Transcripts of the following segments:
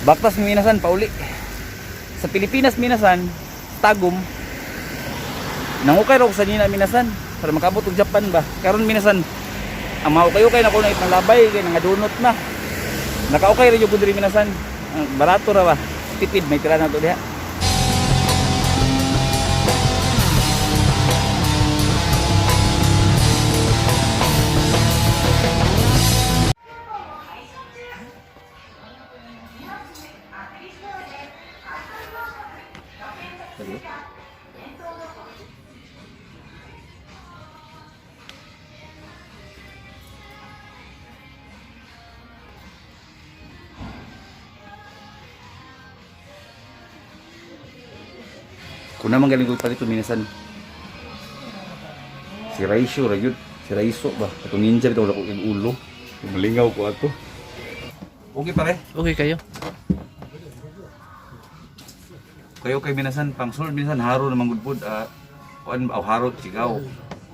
Baktas minasan pauli. Sa Pilipinas minasan, Tagum. Nangukay ra ko sa nina minasan para makabot og Japan ba. Karon minasan, ang mga ukay-ukay na ko na ipanglabay kay nangadunot na. Nakaukay ra jud ko diri minasan. Ang barato ra ba. Tipid may tira na to diha. Kuna man galing ko palito minasan. Si Raisho ra gyud. Si Raiso ba? Katong ninja bitaw wala ko yung ulo. Malingaw ko ato. Okay pare. Okay kayo. Kayo kay minasan pang sulod minasan haro naman gud pud ah kuan ba aw haro sigaw.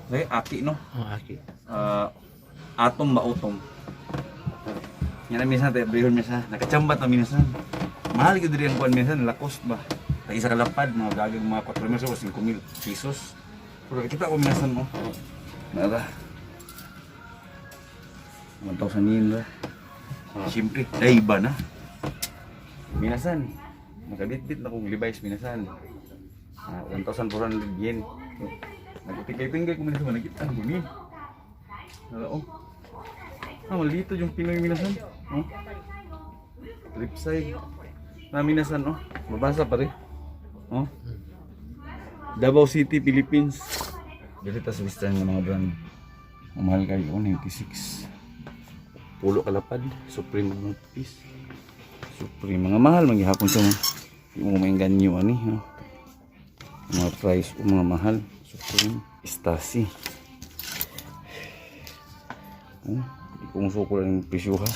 Ay aki no. Oh, aki. Ah, atom ba utom. Yan ang minsan tayo brehon minsan. Nakachambat na minsan. Mahal gyud diri ang kuan minsan Lacoste ba. Tag isa ka lapad mga gagag mga 4 mil o 5 mil pesos. Pero kita ko minsan mo. Nara. 1,000 yen ra. Siyempre, ay iba na. Minasan. Nakabitbit na kong Levi's minasan. Ah, 1,400 yen. Nagpigay-pingay ko minsan nakita ko ni. Nara oh. Ah, malito yung Pinoy minasan. Oh. Flip side. Na minasan oh. Mabasa pa rin. Oh. Davao City, Philippines. Dili ta sa western nga mga brand. Ang mahal kayo, oh, 96. Pulo kalapad, Supreme mga piece. Supreme mga mahal manggihapon sa mga di mo maingganyo ani, no? Mga price o mga mahal. Supreme Stasi. Oh, di ko musuko lang yung presyo ha.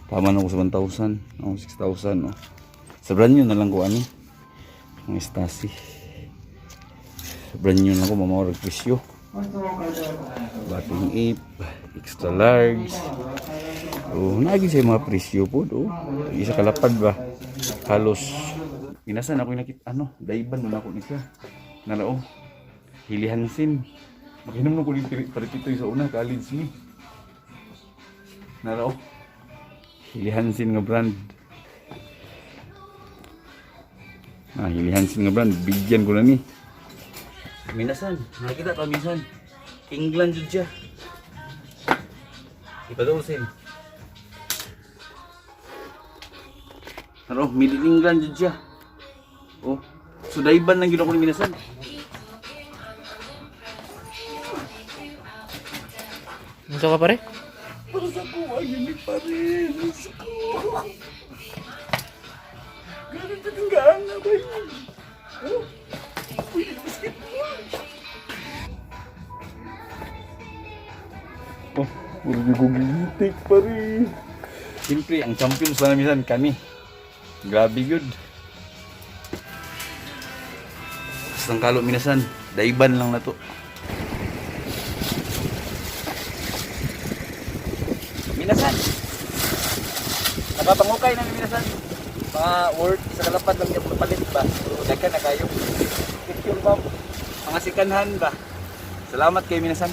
Tama na ko sa 1,000. Oh, 6,000. Oh. Sa brand new na lang ko ani. Ang Stasi. Sa brand new na ko mamawag presyo. Bating ape, extra large. Oh, naagi sa mga presyo po do. Isa kalapad ba? Halos. Minasan ako yung nakita ano, daiban mo na ako nisa. Nalao. Hilihansin. Makinom na ko yung paripitoy sa una, college ni. Nalao. Hilihansin nga brand. Ah, Hilihansin nga brand. Bigyan ko na ni. Minasan, nakita ta minsan. England jud siya. Ipadulsin. Ano, made in England jud siya. Oh. So daiban lang gyud ako ni minasan. Unsa ka pare? Para sa ko, ay yun pa rin. Diyos ko. Ganun pa itong gaanga ba yun? Oh, pwede basketball. Oh, puro ko gigitik pa rin. Siyempre, ang champions na minsan kami. Grabe yun. Basta ang kalo minasan, daiban lang na to. Minasan. Nakapangukay na ni Minasan. Mga worth sa kalapad lang yung palit ba? Daghan na kayo. Picture ba? Mga sikanhan ba? Salamat kay Minasan.